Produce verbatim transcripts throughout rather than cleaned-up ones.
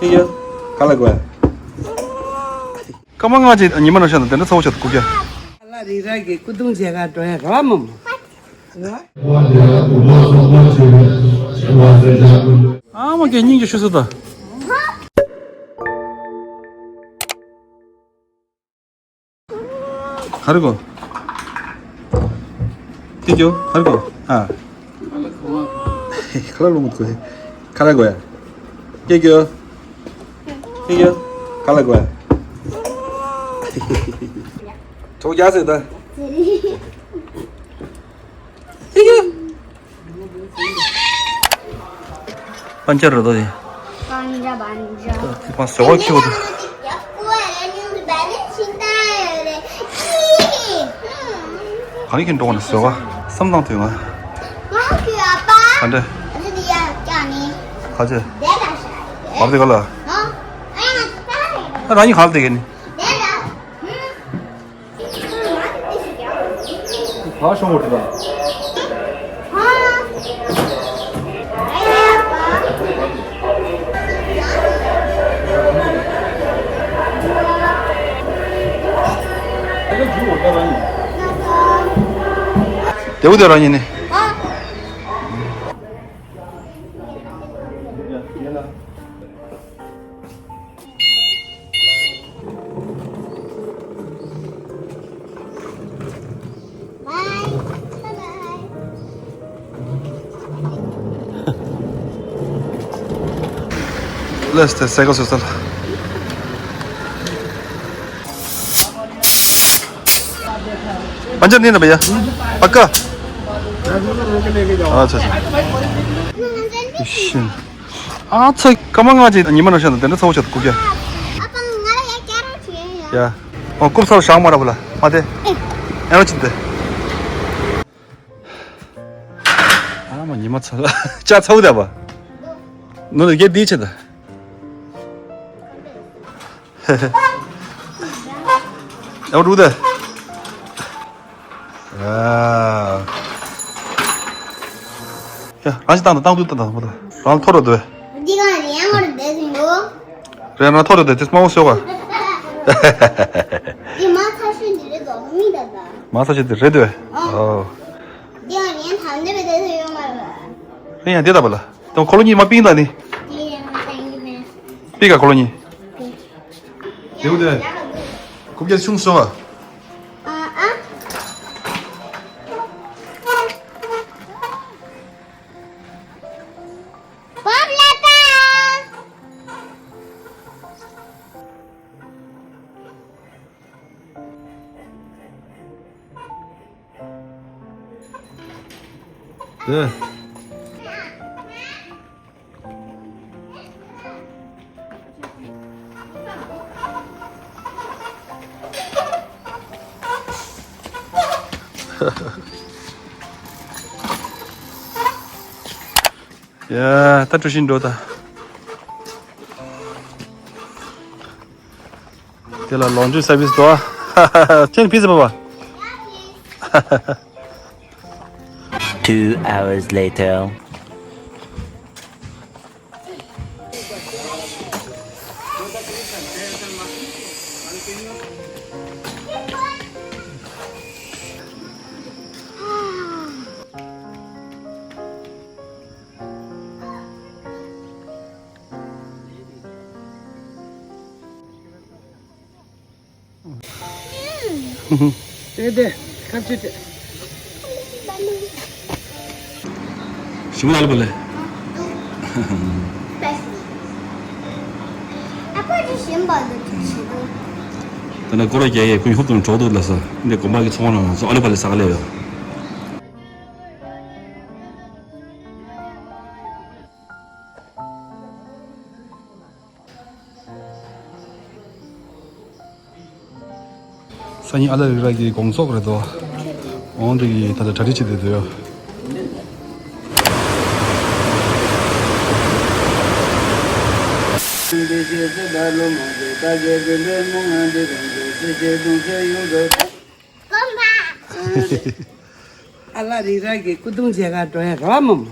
ཡ། ག་ལ་དགོས། སྐར་མ་ལྔ་ཅིག་ཉི་མ་ནང་བཞིན་དེ་འདྲ་ཚ་བོ་ཆགས་འདུག་སྐུ་རྒྱལ། ཨ་ལ་རི་ར་གི་སྐུ་གདུང་མཇལ་ཁ་འགྲོ་ཡ་རོ་མོ་མོ། ཨ་མ་གི་སྙིང་རྗེ་ཤོད་སོ་ད། ག་རེ་གོ། ཀྱེ་ཀྱོ་ག་རེ་གོ། ཨ། ཁ་ལག་ལོངས་གོ། ག་རེ་གོ་ཡ། ཀྱེ་ཀྱོ། ཀྱེ་ཀྱོ། ག་རེ་གོ་ཡ། གྲོགས་རྒྱག་ཟེར་ད། ཀྱེ་ཀྱོ། པན་ཅར་རེད་དོ་དེ། པན་ཅར་པན་ཅར། དེ་པ་ཟོ་བ་ཁྱེར་བ་དང་། གང་ཡིན་འགྲོ་བ་ན་ཟོ་བ་བསམ་བཏང་དུས་ང་། ག་འདྲ། ག་ཚོད། བར་དེ་ག་ལ། ཨ་རང་ཉིད་ག་ལ་དེ་ག་ནི། ཕར་ཤོང་བར་དུ་དང་། དེའུ་དེ་རང་ཉིད་ནི། ལས་དེ་སེ་ག་སོ་སལ། ཨ་ཅག་ནི་ན་བ་ཡ། ཨ་ཀ་ཨ་ཚ་ཚ། ཨ་ཚ། སྐར་མ་ལྔ་ཅིག་ཉི་མ་ནང་བཞིན་དེ་འདྲ་ཚ་བོ་ཆགས་འདུག་སྐུ་རྒྱལ། ཨ་ཁང་ང་ལ་ཡ་སྐྱ་རོགས་བྱེད་ཡ། ཡ། ཨོ་རྐུབ་ཚར་བཞག་མ་ར་བ་ལ་མ་དེ། ཨེ། ཨེ་རོ་ཅིག་དེ། ཨ་མ་ཉི་མ་ཚ་ལ་ཅག་ཚ་བོ་དེ་བ། ནོ་ལ་གེ་དེ་ཆེ་ད། ཨ་རུ་དེ། ཡ། རང་ཞིག་བཏང་དང་བཏང་དུས་བཏང་དང་མོ་དང་རང་ཐོ་རུ་དོ། འདི་ག་ནས་ཡང་བར་བསྡད་ཟིན་འདུག་རེད་ན་ཐོ་རུ་དོ་དེ་སྨྲ་བོ་ཟོ་ག་འདི་མ་ཚ་ཤོས་འདི་རེད་དོ་མི་ད་ད། མ་ཚ་ཤོས་འདི་རེད་དོ། ཨོ། འདི་ག་ནས་ཡང་ཐང་འདི་བས་བསྡད་ཟིན་ཡོང་མ་རེད། ཡང་འདི་ད་བ་ལ། དང་འཁོར་ལོ་གཉིས་མ་པིང་ད་ནི། འདི་ཡང་ཐང་འདི་བས། པིང་ག་འཁོར་ལོ་གཉིས། དེའུ་དེ། ཁུག་རྒྱ་ཆུང་སོང་ཨ། ཨ་ཨ། བབ་ལ་ཏ། དེ། ཡ། ད་གྲུ་བཞི་འགྲོ་ད། དེ་ལ་ལོང་ཇུ་སར་བིས་དོ། ཁྱེད་ཕི་ཟི་པ་པ། Two hours later. དེ་དེ་ཁ་ཆུ་དེ། ཞིམ་ལ་ལ་པ་ལེ། ད་ནི་ཀོ་ར་རྒྱ་ཡས་ཁོས་ཧུབ་དང་གྲོགས་འདུག་ལ་ས་འདི་དགོན་པ་གི་ཚོང་ནང་ཚོ་ཨ་ལེ་པ་ལེ་ས་ག་ལེ་ཡོད། སང་ཉིན་ཨ་ལ་རི་ར་གི་དགོང་ཚོགས་རེད་དོ། འོང་དེ་གི་ད་ལྟ་གྲ་སྒྲིག་བྱེད་དེ་འདུག་ཡོ། ཨ་ལ་རི་ར་གི་སྐུ་གདུང་མཇལ་ཁ་འགྲོ་ཡ་རོ་མོ་མོ།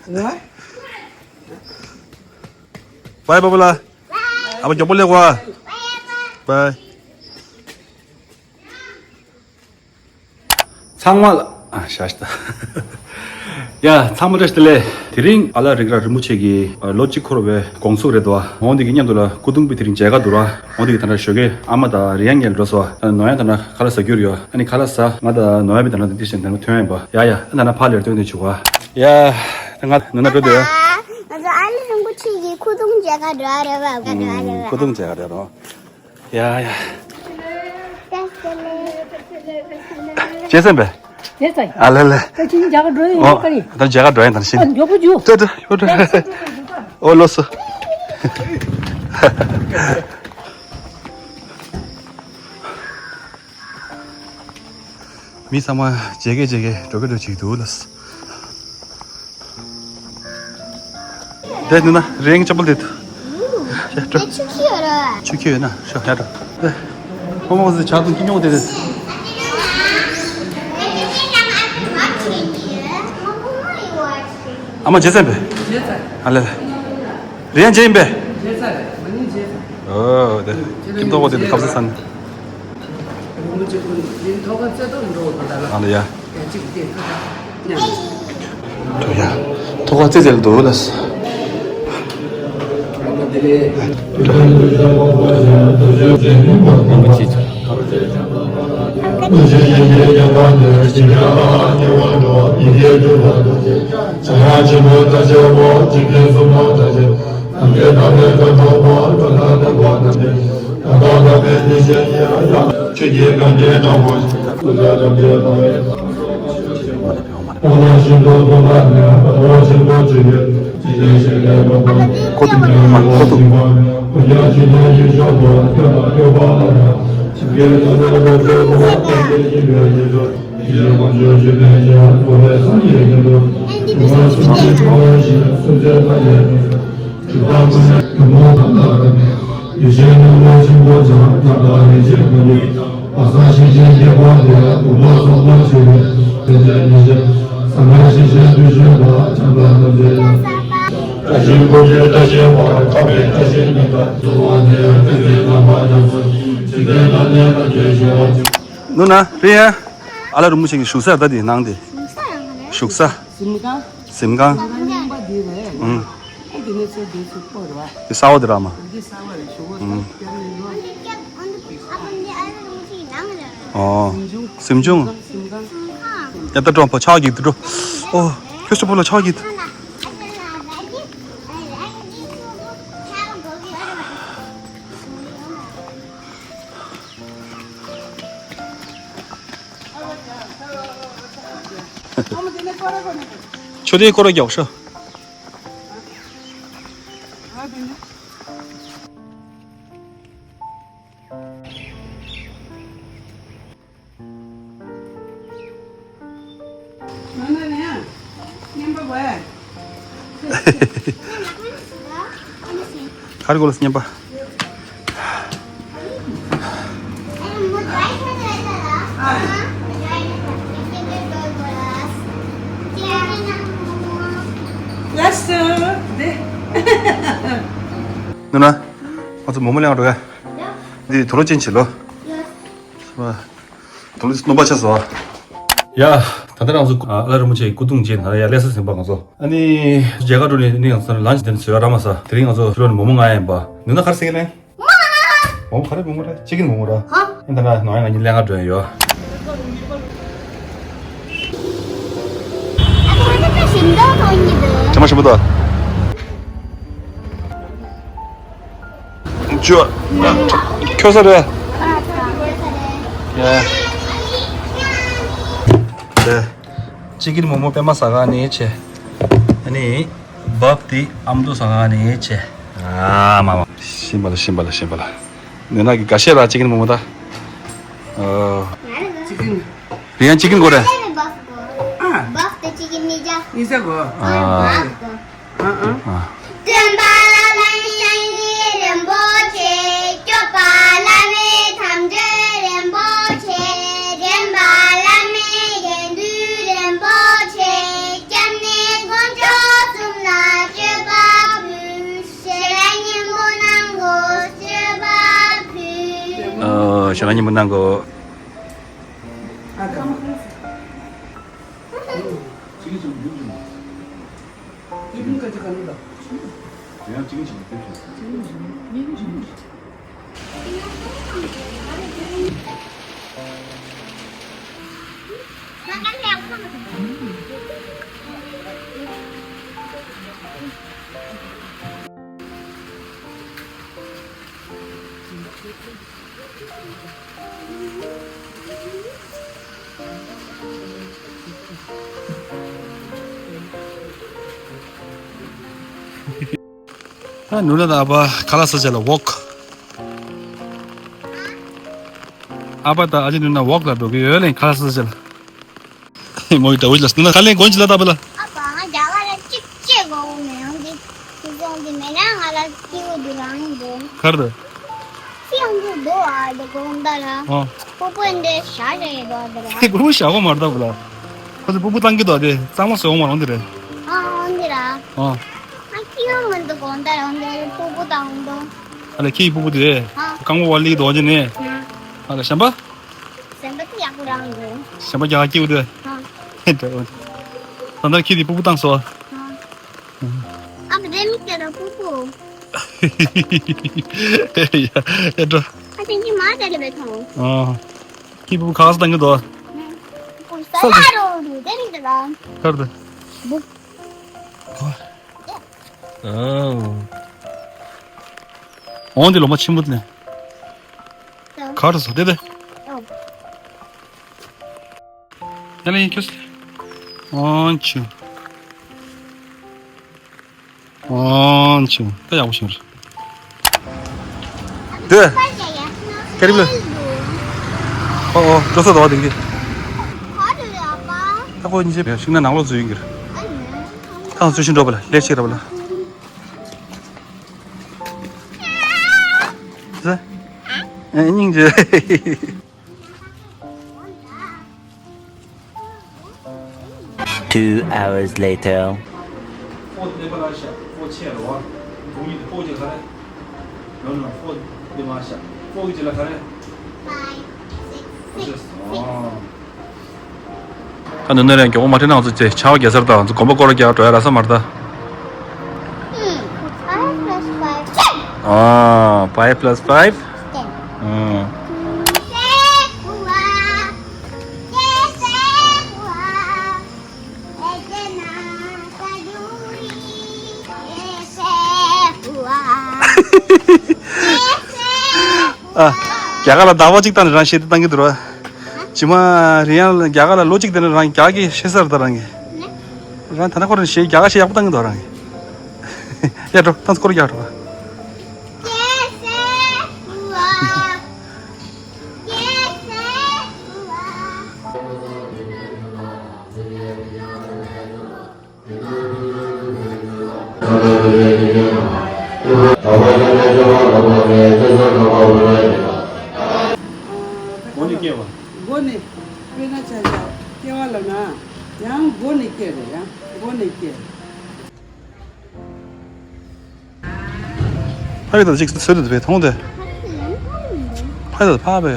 རོ། བའི་བ་བ་ལ། ཨ་མ་མགྱོགས་པོ་སླེབས་དགོས། པའི། ཚང་མ་ལ་ཨ་ཤ་ཤ་ད། ཡ་ཚང་མ་བཀྲ་ཤིས་བདེ་ལེགས། དེ་རིང་ཨ་ལ་རི་ཀ་ར་རིན་པོ་ཆེ་གི་ལོ་གཅིག་འཁོར་བའི་དགོང་ཚོགས་རེད་དོ། འོང་དེ་གི་མཉམ་དུ་ལ་སྐུ་གདུང་པའི་དེ་རིང་མཇལ་ཁ་འདུག་ར། འོང་དེ་གི་ད་ལྟ་ཞོགས་ཀས་ཨ་མ་དང་རི་ཡང་ཉལ་འགྲོ་སོ། ནོ་ཡང་ད་ལྟ་ཁ་ལག་ཟ་རྒྱུ་ཡོད། ཨ་ནི་ཁ་ལག་ཟ། ང་དང་ནོ་ཡང་པའི་ད་ལྟ་འདི་ཤེས་ད་ལྟ་ཐོན་ཡིན་པ། ཡ་ཡ་ཨ་ད་ལྟ་ཕ་ལེར་ཐོན་དེ་བྱུག་ག། ཡ་ད་ང་ནོ་ན་འགྲོ་དེ་ཡ། ང་ཚོ་ཨ་ལི་རིན་པོ་ཆེ་གི་སྐུ་གདུང་མཇལ་ཁ་འགྲོ་ཨ་རེད་བ། སྐུ་གདུང་མཇལ་ཁ་འགྲོ། ཡ་ཡ། ཅེས་ཟེར་བས། ཨ་ལེ་ལེ། ཨོ། ད་མཇལ་ཁ་འགྲོ་ཡིན་ད་ཤི། ཨོ་ཡོ་པོ་ཇུ། ཏྲ་ཏྲ་ཡོ་ཏྲ། ཨོ་ལོ་སོ། མི་ཚང་མ་མཇལ་གེ་མཇལ་གེ་འགྲོ་གེ་འགྲོ་ཅིག་འདུག་ལ། དེ་ནི་ན་རེང་ཅ་པལ་དེ་ཏུ། ཆུ་ཁྱི་ཡོད་ན་ཤོ་ཡ་འགྲོ། དེ་ཁོ་མོ་ཟི་ཆ་དུང་ཁྱི་ཉོ་དེ་རེད། ཨ་མ་རྗེ་བཙན་པས། ཨ་ལེ་ལེ། རེང་རྗེ་ཡིན་པས། ཨོ་དེ་ཁྱི་མཐོ་བོ་དེ་ཁབ་ས་ས་ནི། རིན་པོ་ཆེ་ཀུན་ཡིན་ཐོག་ཁ་རྩེ་ཏོག་འགྲོ་དགོས་ད་ལ། ཨ་ལ་ཡ། ཡ་གཅིག་དེ་ཁ་ཁ་མཉམ། ཐོ་ཡ། ཐོ་ཁ་རྩེ་རྩེ་ལ་འདུག་ལ། རིན་པོ་ཆེ་ཚོ། ནུ་ན་རེད་ཡ། ཨ་ལ་རིན་པོ་ཆེ་གི་བཞུགས་ས་ད་དེ་ནང་དེ། བཞུགས་ས་རང་ག་རེ། བཞུགས་ས། གཟིམ་ཁང་། གཟིམ་ཁང་། གཟིམ་ཁང་རྙིང་པ་འདི་རེད། ཨུམ། ཨེ་འདི་ནས་ཚུར་འདི་ཚུར་སྤོ་རེད་བ། འདི་ས་འོག་དེ་ར་མ། འདི་ས་འོག་རེད་ཞུ་བོ་ས་ཨུམ། སྐྱབས་ནས་ལོ། ཨོ། གཟིམ་ཆུང་། གཟིམ་ཆུང་། གཟིམ་ཁང་། ཡ་ད་འགྲོ་ཕ་ཆག་གི་འདུག་འགྲོ། ཨོ། ཁྱོད་སུ་ཕོ་ལ་ཆག་གི་འདུག་ཆུ་དེའི་སྐོར་ར་རྒྱག་ཤོག་ག་རེ་དགོས་ལ་སྙན་པ། ལགས་སོ། དེ། ནུ་ན། ང་ཚོ་མོག་མོག་ལེན་འགྲོ་ཡ། འདི་དུག་ལོག་ཅན་བྱེད་ལོ། དུག་ལོག་སྣུམ་པ་ཆགས་སོང་ཨ། ཡ། ད་ལྟ་ང་ཚོ་ཨ་ལ་རིན་པོ་ཆེའི་སྐུ་གདུང་མཇལ་ན་ཡ་ལས་ས་ཟིན་པ་ང་ཚོ། ཨ་ནི། མཇལ་ཁ་འགྲོ་ནས་ནི་ང་ཚོ་ལན་ཆི་དེ་ནས་བཟོས་ར་མ་ས། དེ་རིང་ང་ཚོ་ཕྱི་ལོགས་ནས་མོག་མོག་མངགས་ཡིན་པ། ནུ་ན་ག་རེ་ཟེར་གི་ལེན། མོག་མོག་ག་རེ་མོག་མོག་རེད། ཅི་གིན་མོག་མོག་ར། ཧ། ཨ་ད་ང་ནོ་ཡ་ང་གཉིས་ལེན་ག་འགྲོ་ཡ་ཡོད། ཁྱེད་མ་ཞིམ་པོ་དང་། ཅོ། ཁྱོད་ས་རེད། ཡ། དེ། ཅི་གིན་མོག་མོག་པད་མ་ཟ་ག་ནས་ཆེ། ཨ་ནི། བབ་དེ་ཨ་མདོ་ཟ་ག་ནས་ཆེ། ཨ་མ་མ། ཤིམ་པ་ལ་ཤིམ་པ་ལ་ཤིམ་པ་ལ། ནི་ན་གི་ག་ཤེ་ར་ཅི་གིན་མོག་མོག་ད། ཨ། ཅི་གིན། རེད་ཡང་ཅི་གིན་གོ་རེད། ཨ། བབ་དེ་ཅི་གིན་ནི་ཇ། ནི་ཇ་གོ། ཨ། ཨ་ཨ། སྟོན་པ་བླ་མེད་སངས་རྒྱས་རིན་པོ་ཆེ། སྐྱོབ་པ་བླ་མེད་དམ་ཆོས་རིན་པོ་ཆེ། འདྲེན་པ་བླ་མེད་དགེ་འདུན་རིན་པོ་ཆེ། སྐྱབས་གནས་དཀོན་མཆོག་གསུམ་ལ་མཆོད་པ་ཕུལ། ཞལ་བཞུགས་སྙིང་པོ་གནང་དགོས། ཞོགས་ལ་མཉམ་པོ་གནང་གོ། ད་ནུ་ལ་དང་ཨ་ཕ་ཁ་ལག་ཟ་ཆ་ལ་ཝོག་ཨ་ཕ་དང་ཨ་ཅེ་ནུ་ན་ཝོག་ལ་འགྲོ་གི་ཡོད་ལེ། ཁ་ལག་ཟ་ཆ་ལ། མོ་ཡི་ད་འོ་ཅི་ལ་སུ་ན་ཁ་ལེན་གོན་ཅི་ལ་ད་པ་ལ། ཨ་ཕ་ང་རྒྱ་གར་ལ་གཅིག་བྱེད་དགོས་མེད་ཡོང་གི། དེ་ཚོ་འདི་མེད་ན་ང་ལ་སྐྱིད་པོ་འདུག་རང་ཡིན་འདུག་ཁར་དུ། སྐྱིད་ཡོང་གི་འདུག་ཨ་འདི་དགོང་དག་ལ། ཨོ། སྤུ་གུ་འདི་ཞག་རེ་ཡོད་འདུག་ཨ་འདི་ར། སྤུ་གུ་ཞག་གོ་མར་ད་པ་ལ། ཁོ་ཚོ་སྤུ་གུ་བཏང་གི་འདུག་ཨ་དེ་གཙང་མ་བཟོས་འོང་མ་རང་འདི་རེད། ཨ་འོང་འདི་ར། ཨོ། ང་སྐྱིད་ཡོང་མི་འདུག་དགོང་དག་ལ་འོང་འདི་སྤུ་གུ་བཏང་འདུག་ཨ་ལ་ཁྱེད་ཡི་སྤུ་གུ་དེ། ཨ། རྐང་པ་བ་ལི་དོ་ཅི་ནས། ཨ་ལ་གཞན་པ། སེམས་པ་དེ་ཡག་པོ་རང་འདུག་གཞན་པ་རྒྱ་གར་སྐྱིད་པོ་དེ། ཨ། ཧེ་འདྲ་འོ། ད་ལྟ་ཁྱེད་དེ་སྤུ་གུ་བཏང་སོ། ཨ། ཨ་མ་རེ་མིག་དེ་ར་སྤུ་གུ། ཨེ་ཡ་ཨེ་འགྲོ། ཨ་ཅན་གྱི་མ་དེ་ལ་བེ་ཐོང་། ཨ། ཁྱེད་སྤུ་གུ་ཁ་ས་བཏང་གི་འདུག་ཨ། ས་ལ་རོ་རུ་དེ་རིང་དེ་ར། ཁར་དུ། སྤུ། ཨོ། འོང་དེ་ལོ་མ་ཆེན་པོ་དེ་ནས། གར་སོ་དེ་དེ། ཨོ། ཡ་ལེ་ཡིན་ཁྱོད། ཨོན་ཆུ། ཨོན་ཆུ། ད་ཡག་པོ་ཤོར། དེ། ཀེ་རི་བླུ། ཨོ་ཨོ་འགྲོ་ས་དོ་བ་དེང་གི། ད་ཁོ་ཉི་ཤེ་བས་ཤིང་ན་ནང་ལོགས་ཚུད་ཡིན་གྱི། ཐང་ཚུད་ཤིང་འགྲོ་བ་ལ་ལས་ཤིག་ར་བ་ལ། ཟ། ཨེ་སྙིང་རྗེ། Two hours later. ད་ནི་ནི་རེད་མགྱོགས་པོ་མ་ཁྲིད་ན་ང་ཚོ་ཚེ་ཆར་པ་རྒྱག་སར་ད་ང་ཚོ་དགོན་པ་སྐོར་རྒྱག་འགྲོ་ཡ་ར་ས་མར་ད། Five plus five. ཨ། Five plus five. Ten. ཨ། ཨ། རྒྱ་གར་ལ་ཟླ་བ་གཅིག་བཏང་ནས་རང་གཞས་དེ་བཏང་གི་འདུག་ར། ཇི་མ་རི་ཡང་ལ་རྒྱ་གར་ལ་ལོ་གཅིག་བསྡད་ན་རང་རྒྱ་གར་གྱི་གཞས་ཟེར་ད་རང་གི། རང་ད་ན་ཁོ་རང་གཞས་རྒྱ་གར་གཞས་ཡག་པོ་བཏང་གི་འདུག་རང་གི། ཡ་འགྲོ་ཏང་སྐོར་རྒྱག་འགྲོ། སྒོ་ནས་སྐྱེ་བ། སྒོ་ནས། དཔེར་ན་ཆ་བཞག་སྐྱེ་བ་ལ་ན། ཡང་སྒོ་ནས་སྐྱེ་རེད་ཡང་སྒོ་ནས་སྐྱེ། ཕ་གི་ད་ཅིག་སོད་དུ་བས་མཐོང་དེ། ཕ་གི་ད་ཕ་བས།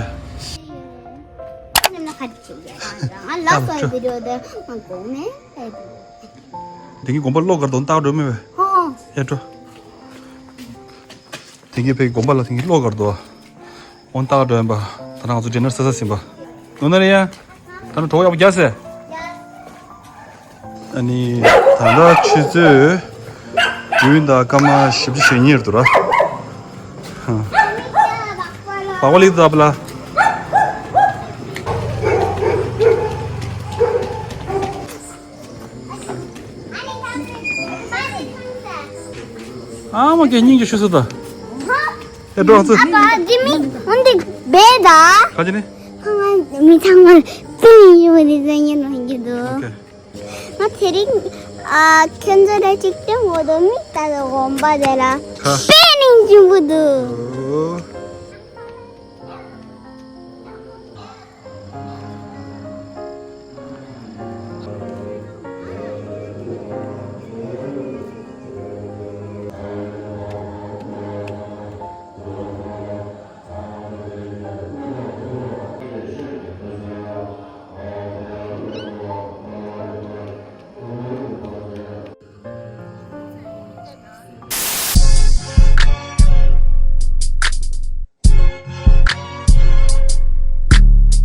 ང་ལ་སོ་བི་ཌིའོ་དེ་ང་གོང་ནས། དེང་གི་དགོན་པ་གློག་གར་དོན་བཏགས་འགྲོ་མེད་པས། ཧོ། ཡ་འགྲོ། དེང་གི་ཕའི་དགོན་པ་ལ་དེང་གི་གློག་གར་དོ། འོན་བཏགས་འགྲོ་ཡིན་པ། ད་ང་ཚོ་ཌི་ནར་ཟ་ས་ཟིན་པ། ནོ་ན་རེ་ཡ། ད་ནི་གྲོགས་ཡག་པོ་རྒྱག་ཟེ། ཨ་ནི། ད་ལྟ་ཆུ་ཚོད། དགུ་དང་སྐར་མ་བཞི་བཅུ་ཞེ་གཉིས་རེད་འདུག་ར། བག་པ་ལིག་ཏུ་བཏབ་ལ། ཨ་མ་ཀེ་སྙིང་རྗེ་ཤོད་ས་ད། ཨེ་འགྲོ་ཚུ། ཨ་ཕ་འདི་མི་འོན་ཏེ་བེ་ད། ཁ་ཅི་ནི། ཁོ་ང་མི་ཚང་མ་པིན་ཡོད་དེ་ཟེར་ཉན་ནོ་ཡིན་འདུག་ཨོ་ཁེ། ང་དེ་རིང་ཨ་ཁྱོད་ཚོ་ལ་གཅིག་སྟོན་འོ་དོ་མི་ད་དོ་དགོན་པ་དེ་ལ་ཁ། པིན་ཡིན་རྒྱུ།